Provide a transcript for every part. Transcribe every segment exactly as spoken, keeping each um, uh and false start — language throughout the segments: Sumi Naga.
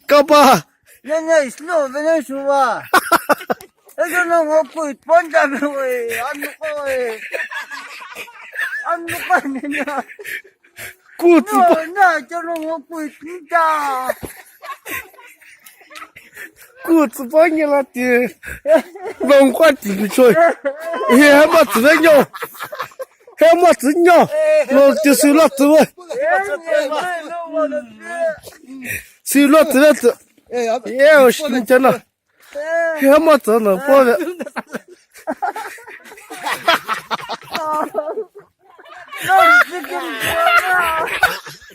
Kapa. Nene slow vene shuwa. Ego no ngoku ponda me we. Anuko we. Anuko nene. Kutsu. No, no, yo no ngoku pinta. Kutsu pangela ti. Longkwa ti choi. He ma tsu venyo. He ma tsu nyo. Lo ti su lo tsu we. Si lo tsu le tsu. Ye o shi ni chana. He ma tsu na po le.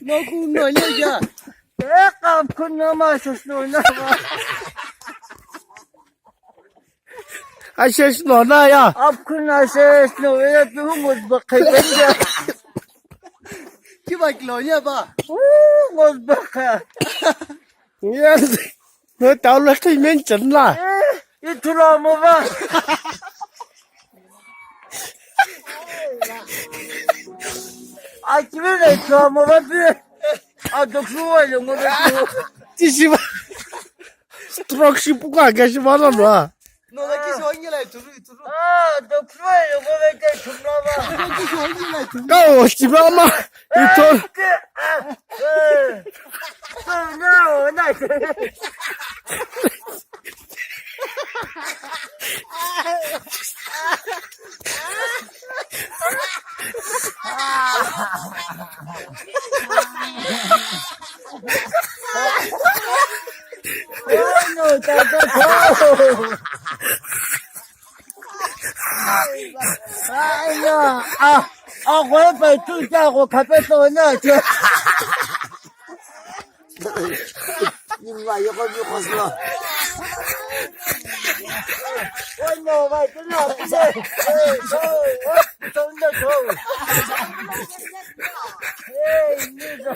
No ku no le ya. E kam kun no ma su su no ma. Ashesh no na ya. Apkhun ashesh no ya tu mutbakh hai benda. Ki ba kilo ya ba? Uh, mutbakh. Yes. No tau lo ki men chan la. Eh, itula mo ba. Akimi le itula mo ba bi. A doklu wa yo mo ba. Ti shi ba. Stroke shi puka ga shi ba na lo. No, la ki shongi la turu turu. Ah, the play of the day to mama. Ka o shi ba ma. Ito. Ah, eh. So no, no. Oh no, tata, tata. Ai no, ah, ah, ko pa tu ta ko khape to na che. Ni ma yo ko mi ko slo. Oh no, vai, tu no, tu no. Hey, go, what? Tu no, go. Hey, ni go.